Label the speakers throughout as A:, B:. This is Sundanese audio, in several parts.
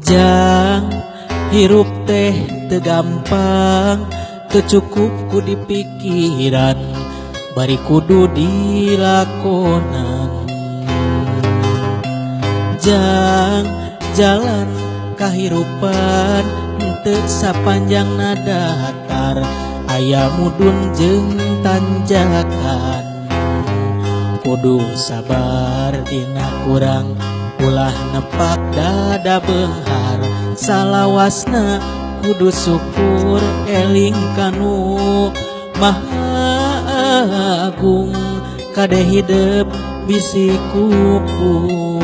A: Jang hirup teh teu gampang, teu cukup ku dipikiran, bari kudu dilakonan. Jang jalan kahirupan henteu sapanjangna datar, aya mudun jeung tanjakan. Kudu sabar dina kurang, ulah nepak dada beunghar, salawasna kudu syukur eling kanu maha agung, kade hidep bisi kupur.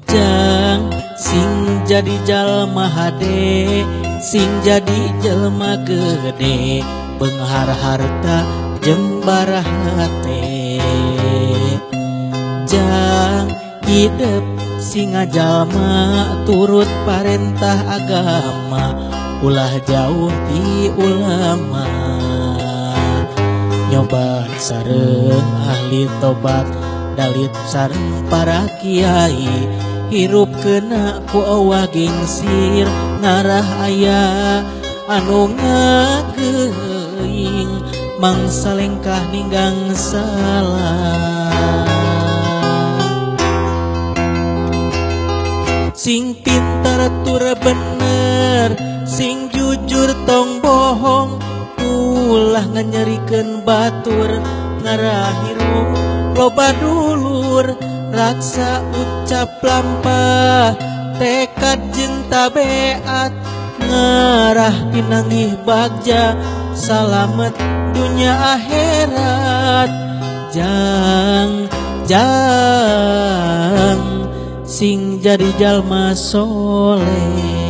A: Jang sing jadi jalma hade, sing jadi jelma gede, beunghar harta jeung barahate. Jang hidep singa jalma turut parentah agama, ulah jauh ti ulama. Nyoba sareng ahli tobat, dalit sareng para kiai, hirup kena ku awah gengsir, ngarah aya anu ngageuing, mangsa lengkah ninggang salah. Sing pintar tur bener, sing jujur tong bohong, ulah nganyerikeun batur, ngarah hirup loba dulur, raksa ucap lampah, tekad jeung tabeat, ngarah pinanggih bagja, salamet dunya akhirat. Jang jang sing jadi jalma soleh.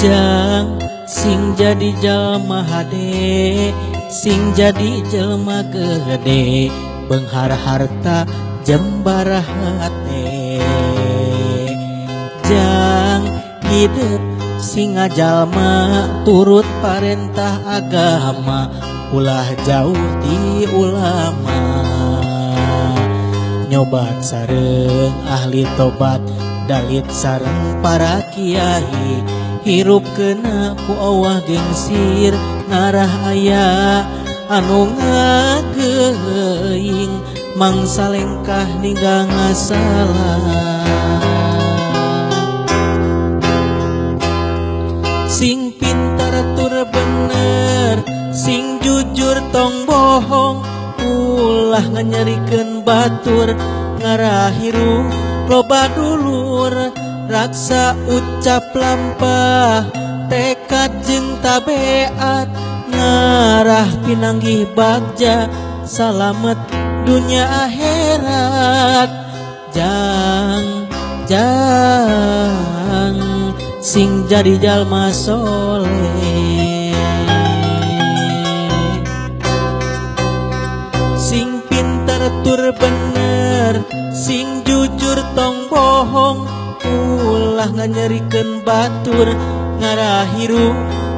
A: Jang sing jadi jalma hade, sing jadi jelma gede, beunghar harta jeung barahate. Jang hidep singa jalma turut parentah agama, ulah jauh ti ulama. Nyobat sareng ahli tobat, dalit sareng para kiai, hirup kena ku awah gengsir, ngarah aya anu ngageuing, mangsa lengkah ninggang ngasalah. Sing pintar tur bener, sing jujur tong bohong, ulah nganyerikeun batur, ngarah hirup loba dulur, raksa ucap lampah, tekad jeung tabeat, ngarah pinanggih bagja, salamet dunya akhirat. Jang jang sing jadi jalma soleh. Sing pintar tur bener, sing jujur tong bohong, ulah nganyerikeun batur, ngarah hirup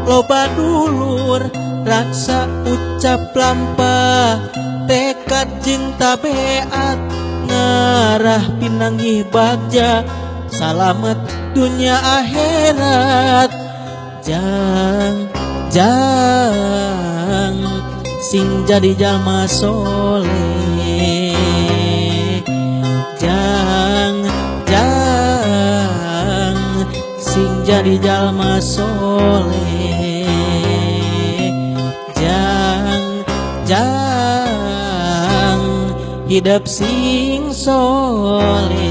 A: loba dulur, raksa ucap lampah, tekad jeung tabeat, ngarah pinanggih bagja, salamet dunya akhirat. Jang jang sing jadi jalma soleh. Jang jang sing jadi jalma soleh. Jang jang hidep sing soleh.